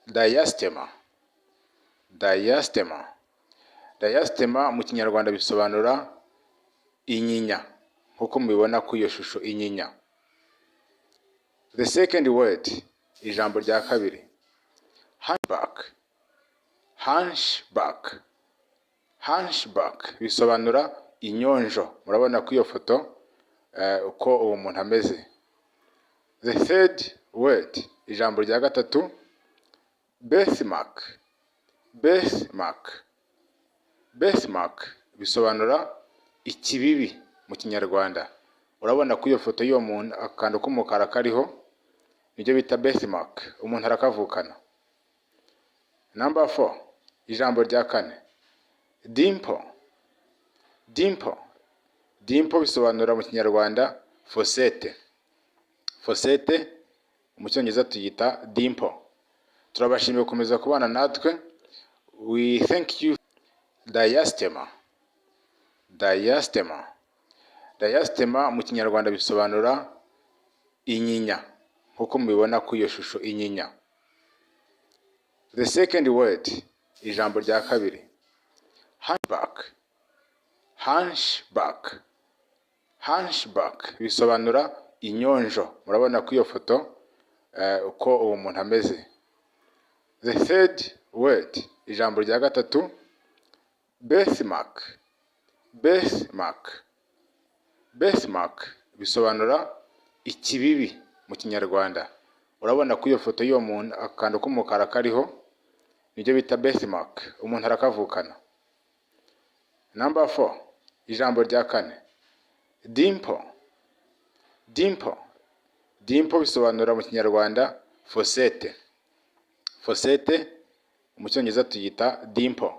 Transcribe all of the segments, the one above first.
Diastema, diastema, diastema mu Kinyarwanda bisobanura inyinya, nk'uko mubibona kuri iyo shusho, inyinya. The second word, ijambo rya kabiri, hunchback, hunchback, hunchback bisobanura inyonjo. Murabona ko iyo foto uko uwo muntu ameze. The third word, ijambo rya gatatu, birthmark, birthmark, birthmark bisobanura ikibibi mu Kinyarwanda. Urabona ko iyo foto y'uwo muntu akantu k'umukara kariho nibyo bita birthmark, umuntu arakavukana. Number four, ijambo rya kane, dimple, dimple, dimple bisobanura mu Kinyarwanda fossette, fossette mu Cyongereza tuyita dimple. Turabashimiye gukomeza kubana natwe. We thank you. Diastema, diastema, diastema mu Kinyarwanda bisobanura inyinya, nk'uko mubibona kuri iyo shusho, inyinya. The second word, ijambo rya kabiri, hunchback, hunchback, hunchback bisobanura inyonjo. Murabona ko iyo foto uko uwo muntu ameze. The third word, ijambo rya gatatu, birthmark, birthmark, birthmark bisobanura ikibibi mu Kinyarwanda. Urabona ko iyo foto y'uwo muntu akantu k'umukara kariho nibyo bita birthmark, umuntu arakavukana. Number four, ijambo rya kane, dimple, dimple, dimple bisobanura mu Kinyarwanda fossette, fossette mu Cyongereza tuyita dimple.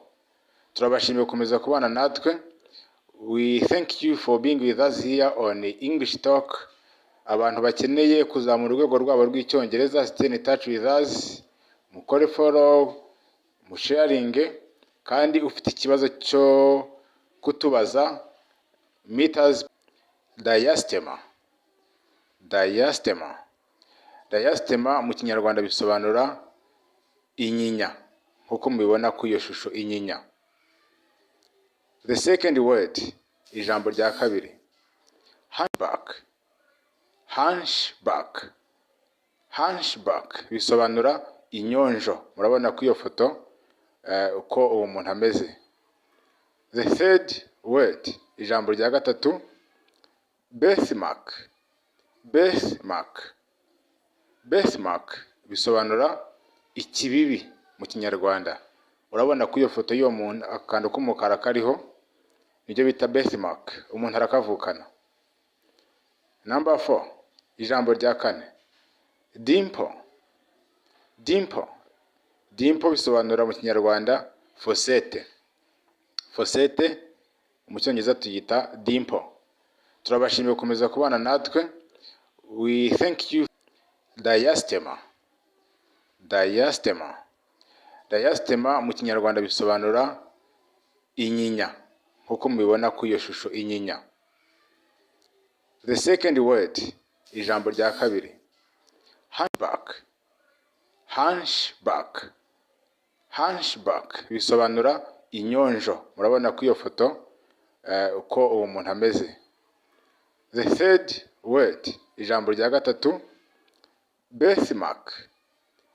Turabashimiye gukomeza kubana natwe. We thank you for being with us here on English Talk. Abantu bakeneye kuzamura urwego rwabo rw'Icyongereza, stay in touch with us, mukore follow, musharinge, kandi ufite ikibazo cyo kutubaza, meet us. Diastema, diastema, diastema mu Kinyarwanda bisobanura inyinya, nk'uko mubibona kuri iyo shusho, inyinya. The second word, ijambo rya kabiri, hunchback, hunchback, hunchback bisobanura inyonjo. Murabona ko iyo foto uko uwo muntu ameze. The third word, ijambo rya gatatu, birthmark, birthmark, birthmark bisobanura ikibibi mu Kinyarwanda. Urabona ko iyo foto y'uwo muntu akantu k'umukara kariho nibyo bita birthmark, umuntu arakavukana. Number four, ijambo rya kane, dimple, dimple, dimple bisobanura mu Kinyarwanda fossette, fossette mu Cyongereza tuyita dimple. Turabashimiye gukomeza kubana natwe. We thank you. Diastema, diastema, diastema mu Kinyarwanda bisobanura inyinya, nk'uko mubibona kuri iyo shusho, inyinya. The second word, ijambo rya kabiri, hunchback, hunchback, hunchback bisobanura inyonjo. Murabona ko iyo foto uko uwo muntu ameze. The third word, ijambo rya gatatu, birthmark,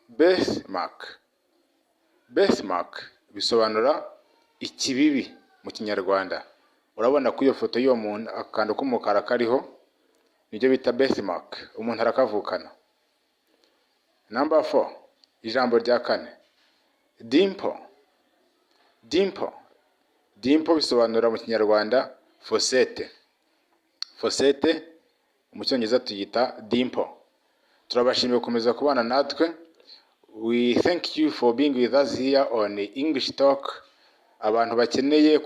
birthmark, birthmark bisobanura ikibibi mu Kinyarwanda. Urabona ko iyo foto y'uwo muntu akantu k'umukara kariho nibyo bita birthmark, umuntu arakavukana. Number four, ijambo rya kane, dimple, dimple, dimple bisobanura mu Kinyarwanda fossette, fossette mu Cyongereza tuyita dimple. Turabashimiye gukomeza kubana natwe. We thank you for being with us here on English Talk. Abantu bakeneye